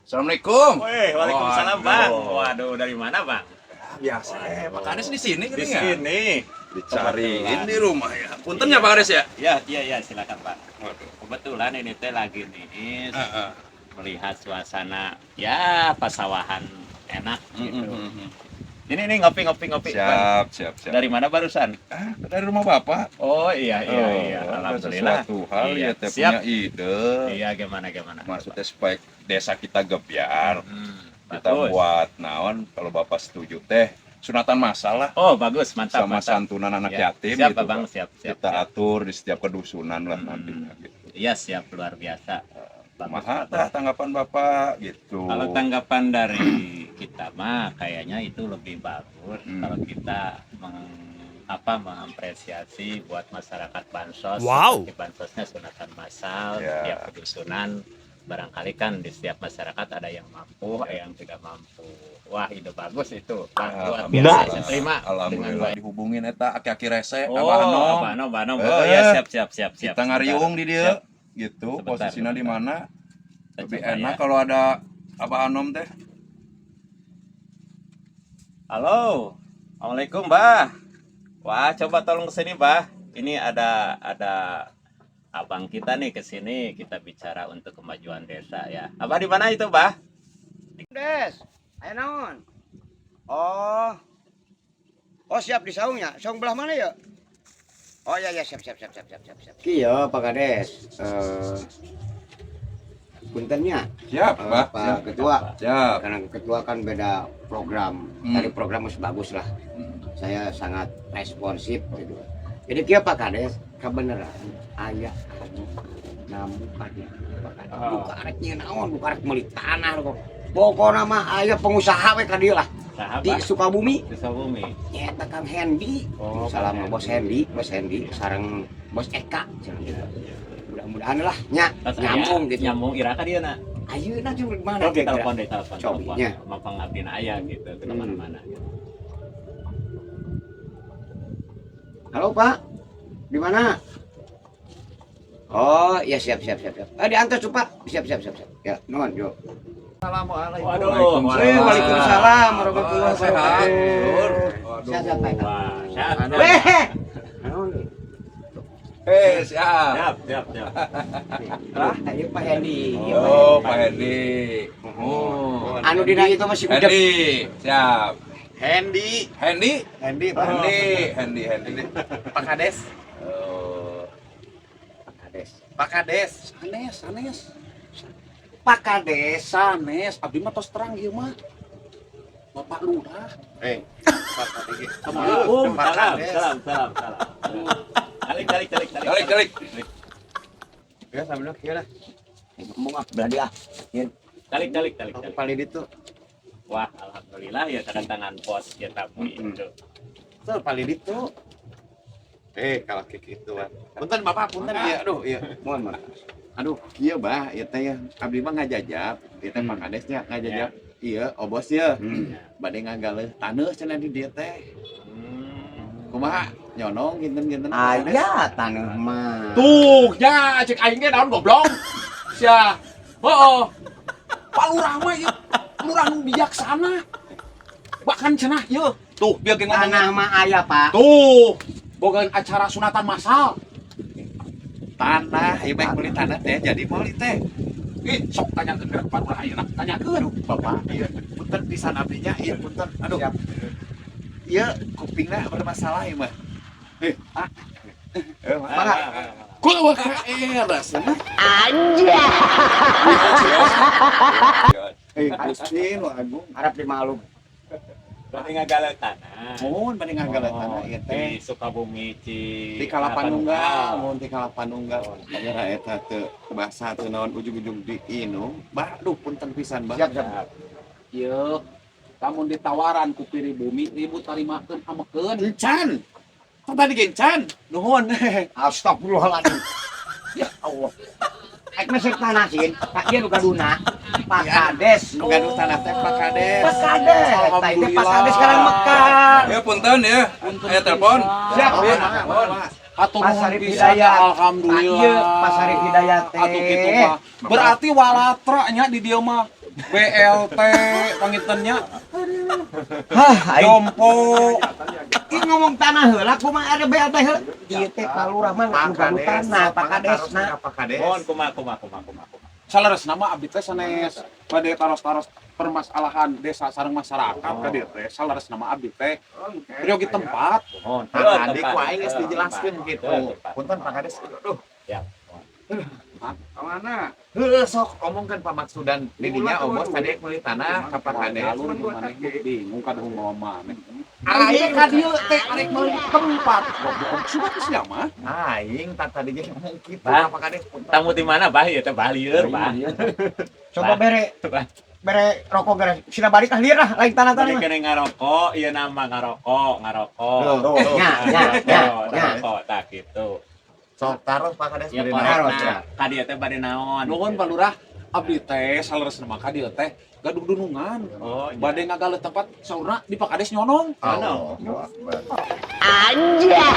Assalamualaikum. Weh, waalaikumsalam, Waduh. Bang. Waduh, dari mana, Bang? Ah, biasa. Pak Kades di sini Di kan ya? sini. Dicariin di rumah ya. Punten ya, Pak Kades ya? Ya, iya, ya, silakan, Pak. Waduh. Kebetulan ini teh lagi nih Heeh. melihat suasana ya pasawahan enak gitu. Mm-mm. Ini nih ngopi ngopi ngopi. Bang. Siap, siap, siap. Dari mana barusan? Ah, dari rumah Bapak. Oh iya iya Oh, iya, ada alhamdulillah. sesuatu hal Iya, ya teh siap. punya ide. Iya, gimana gimana? Maksudnya supaya desa kita gebyar, kita Bagus. buat naon kalau Bapak setuju teh sunatan massal lah Oh, bagus, mantap, sama mantap. santunan anak Ya, yatim siap, gitu, Bang, Pak. siap, siap. Kita siap. atur di setiap kedusunan lah nantinya gitu. Iya, siap, luar biasa. Bagus, Kumaha bagus. tah tanggapan Bapak gitu. Kalau tanggapan dari kita mah kayaknya itu lebih bagus kalau kita apa mengapresiasi buat masyarakat bansos, seperti bansosnya sunatan massal setiap kedusunan, barangkali kan di setiap masyarakat ada yang mampu, ada yang tidak mampu. Wah, ide bagus itu, Bang, luar biasa, saya terima dengan Alhamdulillah baik. Dihubungin eta aki-aki rese, Oh, Abah Anom. Abah Anom, Abah Anom. Oh iya, siap siap siap siap. Kita ngariung di dia Siap. gitu, Sebentar, posisinya di sebentar. mana? Kita Lebih coba enak ya. kalau ada Abah Anom teh. Halo, assalamualaikum, Bah. Wah, coba tolong ke sini, Bah. Ini ada abang kita nih ke sini, kita bicara untuk kemajuan desa ya. Abah di mana itu, Bah? Des, aya naon? Oh. Oh, siap di saungnya. Saung belah mana ya? Oh iya ya, siap siap siap siap siap siap siap. Kieu, Pak Kades. Punten nya, Siap, Bah. Pak Siap. Ketua. Siap. Karena ketua kan beda program. Dari program harus bagus lah. Saya sangat responsif gitu. Jadi kieu, Pak Kades, kebenaran aya anu namu ka dieu, Pak Kades. Ah. Buka arek nyieun naon, buka arek meuli tanah kok. Pokokna mah aya pengusaha we ka dieu lah. Saha, Di Bah? Sukabumi. Di Sukabumi. Nyata Kang Hendy. Oh, Salam Kang Bos Hendy, Bos Hendy sareng Bos Eka cenah gitu. Mudah-mudahan lah nya Terus aya nyambung gitu. Nyambung iraha ka dieu na? Ayeuna jeung di mana Oh, kira-kira? telepon deh, telepon, telepon. Cobinya. Mau pengabdian aya gitu ke mana-mana. Gitu. Halo, Pak. Di mana? Oh, iya, siap siap siap siap. Ah, diantar tuh, Pak. Siap siap siap siap. Ya, nuhun, yuk. Assalamualaikum. Waduh, Waalaikumsalam. Waalaikumsalam warahmatullahi Wah, sehat. wabarakatuh. Lur. Waduh. Sehat sehat, Pak. Wah, sehat. Weh. Naon? Eh, siap. Siap, siap, siap. Ah, ieu Pak Hendy. Ieu Pak Oh, Pak Hendy. Oh. Anu dina itu masih udah. Hendy, siap. Hendy. Hendy, Hendy, Pak. Hendy, Hendy, Hendy. Pak Kades. Oh. Pak Kades. Pak Kades. Sanes, sanes. Pak Kades. Sanes, abdi mah tos terang ieu mah. Bapak Lurah. Eh, Pak Kades. Assalamualaikum. Pak Salam, Kades. salam, salam, salam. Tarik, tarik, tarik, tarik. Tarik, tarik. Ya, sambil kieu lah. Ngomong ah, belah dia. Tarik, tarik, tarik, Aku tarik. paling itu. Wah, alhamdulillah ya kedatangan pos ya tamu itu. Tuh, paling itu. Eh, kalau kayak gituan. Punten, Bapak, punten ya. Aduh, iya. Mohon maaf. Aduh, iya, Bah, ieu teh ya. Abdi mah ngajajab, ieu teh Pak Kadesnya ngajajab. Iya, obos ya. Bade ngagaleuh taneuh cenah di dieu teh. Kumaha? Nyonong kinten-kinten, Pak Kades? Aya taneuh mah. Tuh, ya cek aing ge naon goblok. Sia. Heeh. Pak Lurah mah ieu lurah nu bijaksana. Bahkan cenah ieu. Tuh, biar ge ngomong. Tanah mah aya, Pak. Tuh, bogain acara sunatan massal. Tanah, ieu baik beli tanah teh jadi meuli teh. Ih, sok tanyakeun ke Pak Lurah ayeuna. Tanyakeun. Aduh, Bapak, iya, punten pisan abdinya, iya punten. Aduh. Iya, kupingna bermasalah ieu mah. Eh, ah. Eh, mangga. Kulo KR rasana. Eh, Gusti nu agung. Harap dimaklum. Bade ngagaleuh tanah. Mohon bade ngagaleuh tanah ieu teh. Di Sukabumi Ci Di Kalapanunggal, mohon di Kalapanunggal. Gara eta teu bahasa teu naon ujug-ujug diinum. Bah, aduh punten pisan, Bah. Siap siap. Ieu, lamun ditawaran ku pribumi ribut tarimakeun amekeun. Encan. Tong tadi ge encan. Nuhun. Astagfirullahaladzim. Ya Allah. Ek mesek tanah sin, Pak ieu nu gaduna. Pak Kades. Nu gaduh tanah teh Pak Kades. Pak Kades. Tah itu Pak Kades sekarang mekar. Ya punten ya. Aya telepon. Siap. Oh, mangga, mangga. Hatur Pak nuhun Sarif pisan, Hidayat. alhamdulillah. Pak ieu, Pak Sarif Hidayat teh. Atuh kitu mah. Berarti walatra nya di dieu mah. BLT panginten nya. Hah, aing Jompo. Ih ngomong tanah heula kumaha ada BLT heula. Ieu teh Pak Lurah mah Pak nu gaduh Kades, tanah, Pak Kades na. Pak Kades. Mohon kumaha kumaha kumaha kumaha. Kumaha. Saleresna mah abdi teh sanes bade taros-taros permasalahan desa sareng masyarakat ka dieu teh. Saleresna mah abdi teh peryogi tempat. Mohon. Nah, tadi ku aing geus dijelaskeun gitu. Punten Pak Kades. Aduh. Ya. Mana? Heuh sok omongkeun pamaksudan di dinya obos tadi meuli tanah ka Pak Kades. Alur maneh bingung kaduh ngomong maneh. Aing Ka dieu teh arek meuli tempat. Goblok sudah geus sia mah. Aing tak tadi ge ngomong kitu Bah. ka Pak Kades. Punten. Tamu di mana bah ieu teh bah lieur bah. Coba bere bere rokok gara sina balik ah lieur lah lain tanah-tanah Balik mah. kene ngarokok, ieu nama ngarokok, ngarokok. Tuh, Nya, nya, nya, nya. Ngarokok tah gitu. Sok taruh Pak Kades Ya bade taruh, naon. ya. Ka dieu teh bade naon? Nuhun Pak Lurah, abdi teh saleresna mah ka dieu teh gaduh dunungan. Oh, iya. Bade ngagaleuh tempat saurna di Pak Kades nyonong. Allahu Akbar. Anjay.